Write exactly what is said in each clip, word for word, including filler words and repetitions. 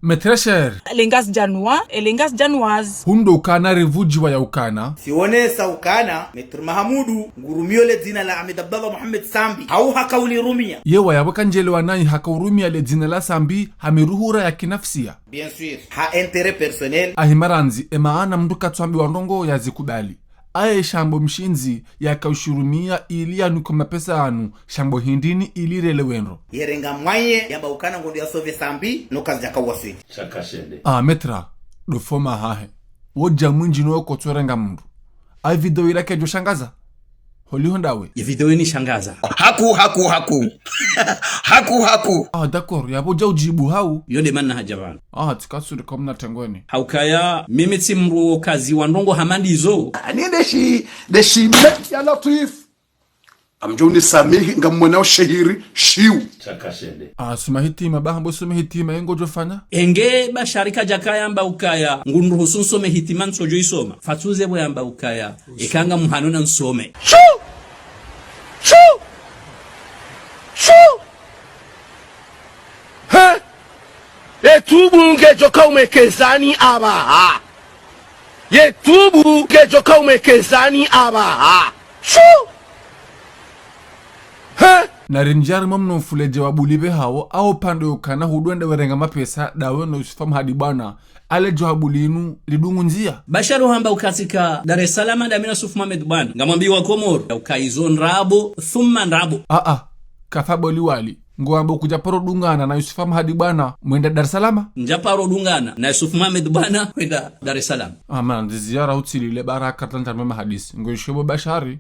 Mes très chers. Les Ngazidjanois, et les Ngazidjanoises. Hundo ukana revudjiwa ya ukana. Sionesa ukana, Maître Mahamudu, ngurumiyo le dzina la Ahmed Abdallah Mohamed Sambi. Hau haka ulirumia. Yewa yapvo kandjelewa nayi haka urumia le dzina la Sambi, ha miruhura ya kinafsia. Bien sûr. Ha intérêt personnel. Ahi marandzi, emaana mndru katsuambiwa ndrongo yazikubali. Aye shambo mshindzi yaka ushirumia ili yanuke mapesa yanu, shambo hindrini ili relewe ndro. Yerenga mwaye yamba ukana ngondo ya sauver Sambi, no kazi yaka uwaswili. Shaka shende. Ah, Maître, ndo foma hahe. Wodja mwindji no kotsorenga mndru. Ayi video ila kedjo shangaza? Holiho ndawe. Ye video ini shangaza. Haku, haku, haku. Haku, haku. Ah, d'accord, yapvo dja udjibu hau. Yo nde mana hadja pvanu. Ah, tsikasuri kamna tengweni. Haukaya, mimi tsi mndru wo kazi wa ndrongo hama ndizo. Ani ndeshi, ndeshi me-, ya Latwif. Amdjo unisamihi, ngamwona ushehiri, shiu. Shaka shende. Ah, suma hitima, ba hambo suma hitima, yengo djo fanya? Enge Bashari kadjakaya amba ukaya, ngundruhusu nsome hitima ntsodjo isoma. Fatsuze bo yamba ukaya, eka ngamhano na nsome. Shuu! Shuu! Shuu! He? Ye tubu ngedjo kaumekezani apvaha. Ye tubu ngedjo kaumekezani apvaha. Shuu! He? Nari ndjari mwa mno mfuledje wa bulibe hawo, awo pvandze ukana hudwende werenga mapesa, ndawe no Yusufa Mhadi Bwana, ale djo habuli inu lidungu ndzia. Bashari hamba ukatsika Dar es Salaam nda mi na Yusuf Mohamed Bwana. Ngamwambiwa Komoro, uka izo ndrabo, thumma ndrabo. Ah, ah, kafa boli wali. Ngwambo kudja paro dungana na Yusufa Mhadi Bwana, mwenda Dar es Salaam? Ndja paro dungana na Yusuf Mohamed Bwana, mwenda Dar es Salaam. Ah, mana, ndi ziara hutsilile bara katla ntamwe mahadisi. Ngo ishebo Bashari,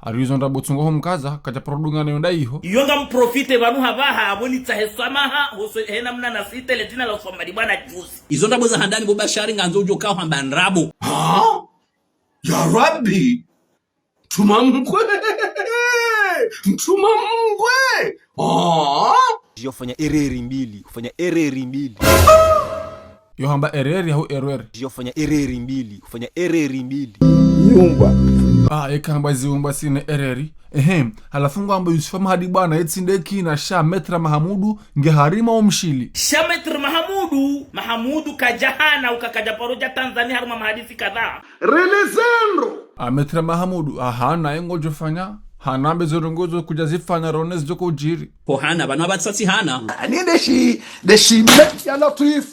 ari izo ndrabo tsungo ho mkaza, kadja paro dungana yo nda iho. Iyo ngamprofite pvanu hapvaha, apvo nitsahe swamaha, hosoni, hena mna nasite le dzina la Yusuf Mhadi Bwana juzi. Izo ndrabo za handani bo Bashari ngandzo udjo kao hamba ndrabo. Ha? Ya Rabbi! Mtruma mkwe! Mtruma mkwe! Ah! Yo fanya erreur mbili, ufanya erreur mbili. Yo hamba erreur hau erreur? Yo fanya erreur mbili, ufanya erreur mbili. Nyumba. Ah, eka hamba ziumba sine erreur. Ehem, halafu ngwambo Yusufa Mhadi Bwana yetsi nde kina sha Maître Mahamudu nge harima omshili. Sha Maître Mahamudu, Mahamudu kadja hana uka kadja paro dja Tanzania harumwa mahadisi kadhaa. Relezandro. Ah, Maître Mahamudu, ah, hana yengo djo fanya. Hana mbe zo ndrongo zo kudja zifanya rone zidjo ko udjiri. Ko hana, pvanu apvatsatsi hana. Ani ndeshi, ndeshi me-, ya Latwif.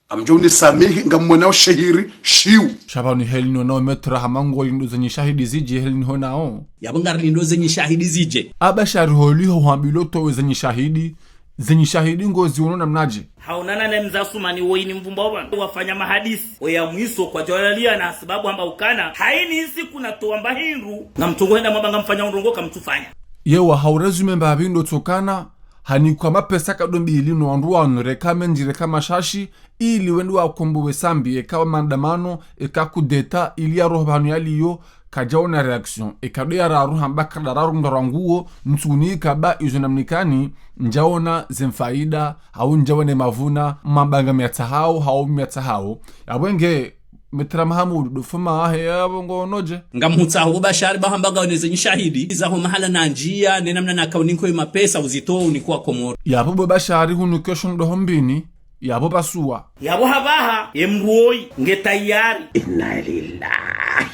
Amdjo unisamihi, ngamwona ushehiri, shiu. Sha pvanu heli nonao Maître hama ngo lindo zenyi shahidi zidje heli nihonao. Yapvo ngari lindo zenyi shahidi zidje. A Bashari holiho hwambilwa towe zenyi shahidi, zenyi shahidi ngo ziono namnadje. Haonana ne mze Asumani woyi ni mvumba wa pvanu. Wafanya mahadisi. Oya mwiso kwadjawalalia na sababu hamba ukana. Haini isi kuna towa mba hindru. Ngamtsungo henda mwamba ngamfanya undrongo kamtsufanya. Yewa hau resume mba pvindo tsokana, hanikwa mapesa kado mbili no wandru wanu reka mendji reka mashashi, ili wende wakombowe Sambi, eka wa maandamano, eka coup d'État, ili ya roho pvanu yaliyo, kadjaona réaction. Eka do ya raru hamba kada raru ndo ranguo, ntsuni kaba izo namnikani, ndjaona zemfaida, hau ndjaone mavuna, mabanga miatsahao, hau miatsahao. Yapvo nge, Maître Mahamudu, ndo foma hahe yapvo ngo nodje. Ngamhutsaho bo Bashari ba hamba ngaone zenyi shahidi, zaho mahala na ndjia, ne namna naka uninko ye mapesa uzito unikwa Komoro. Yapvo bo Bashari hunu kesho ndo hombini, yapvo pasuwa. Yapvo hapvaha, ye mndru woyi, nge tayari. Inna lillahi.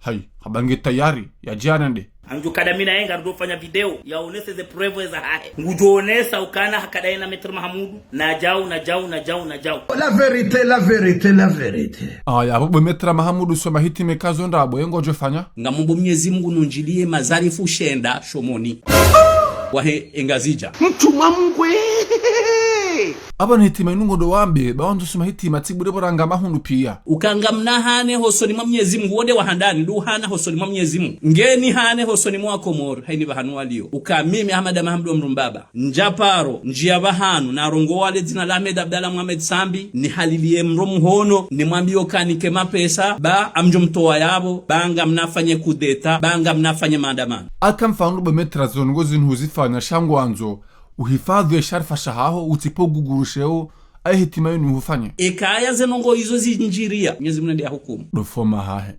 Hayi, hamba nge tayari, ya djana nde. Anju kada mi na ye ngarido fanya video, yaonese ze preuves zahahe. Ngudjo onesa ukana hakada yena Maître Mahamudu, na djau, na djau, na djau, na djau. La vérité, la vérité, la vérité. Ah, yapvo bo Maître Mahamudu soma hitima kazo ndrabo, yengo djo fanya? Ngamombo Mnyezi Mungu nundjiliye mazarifu shenda, shomoni. Wahe Engazidja. Mtruma mkwe! Apvo ni hitima inu ngo ndo wambe, ba wandzo soma hitima tsi bure pvo ranga mahunu pia. Uka ngamna hane hosoni mwa Mnyezi Mungu, wo nde wa handani, ndo hana hosoni mwa Mnyezi Mungu. Ngeni hane hosoni mwa Komoro, haini pvahanu waliyo. Uka mimi Ahmada Mahamudu wa Mrumbaba. Ndja paro, ndjia pvahanu, narongowa le dzina la Ahmed Abdallah Mohamed Sambi, nihaliliye mro muhono, nimwambiyo kanike mapesa, ba ngamdjo mtowa yapvo, ba ngamna fanye coup d'État, ba ngamna fanye maandamano. Aka mfano bo Maître zo ndrongo zinu huzifanya sha ngwandzo, uhifadhwi ye sharifa shahaho, utsipvo guguru sheo, ayi hitima yinu hufanye. Eka ya ze ndrongo izo zindjiria, Mnyezi Mungu nde ya hukumu. Ndo foma hahe.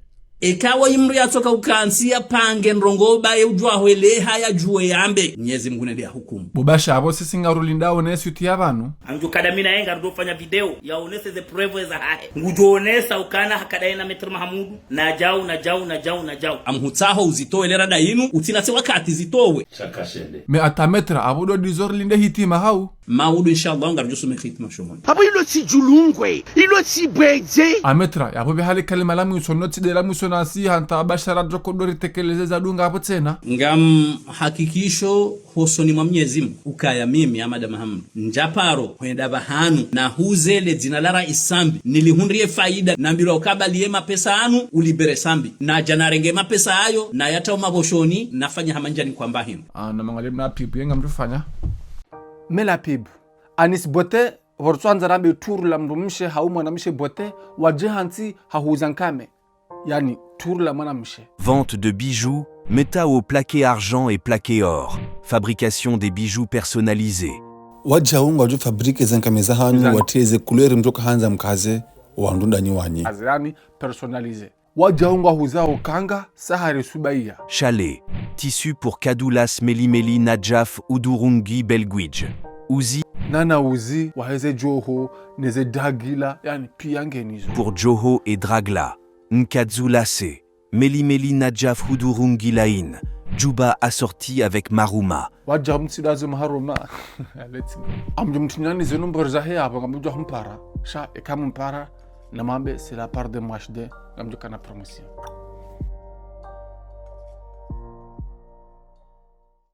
Eka wo imri yatsoka ukantsi yapange ndrongoo ba ye udjuwa hweleha yadjuwe yambe. Mnyezi Mngu nende yahukumu. Bo Basha, apvo sisi ngarulindao ne suite ya pvanu. Ngamdjo kada mi naye ngarudjo fanya video yaonese ze preuves zahahe. Ngudjo onesa ukana hakada ye na Maître Mahamudu. Na djau, na djau, na djau, na djau. Ngamhutsaho uzitowe le rada yinu, utsina tsi wakati zitowe. Shaka shende. Mais attends Maître, apvo ndo ndizo rilinde hitima hau? Maudu, inshallah, ngarudjo some hitima shomoni. Apvo ilo tsi djulungwe, ilo tsi bwedze. Ah Maître, apvo be hali kalima la mwiso, notsi de la mwiso nasi hata Basha radjo kodo ritekeleze zadunga apvo tsena. Ngam hakikisho hosoni mwa Mnyezi Mngu, ukaya mimi, Ahmada Mahamudu, ndjaparo hwenda pvahanu, nahuze le dzina la Rais Sambi, nilihundriye faida, nambilwa ukabali ye mapesa yanu, ulibere Sambi. Nadja narenge mapesa yayo, nayatria ho mapvoshoni, nafanya hama ndjani kwamba hinu. Ah, na mangalie mna pub, ye ngamdjo fanya. Mais la pub. Anis Beauté, pvo ritswandza rambe tour la mdrumshe hau mwanamshe beauté, wadje hantsi hahuza nkame. Yaani, tour la mwanamshe. Vente de bijoux, métaux plaqués argent et plaqués or. Fabrication des bijoux personnalisés. Wadjau ngwadjo fabriquer ze nkame zahanyu, zani, watriye ze couleur mdjoka handza mkaze, wandru ndanyi wanyi. Aze yaani, personnalisé. Wadjau ngwahuzao kanga, sahari subaiya. Châle, tissu pour kadjou lace melimeli nadjaf hudhurungi belguidj. Uzi. Nana uzi, waheze djoho, neze dragila, yaani piya ngenizo. Pour djoho et dragla. Nkadjou lace, melimeli nadjaf hudhurungi laine, djuba assorti avec maharuma. Wadja mtsidazo maharuma. Let's go. Ngamdjo mtrinyani ze numéro zahe apvo ngamdjo humpara. Sha, eka mumpara, namwambe, c'est la part de M H D, ngamdjo kana promotion.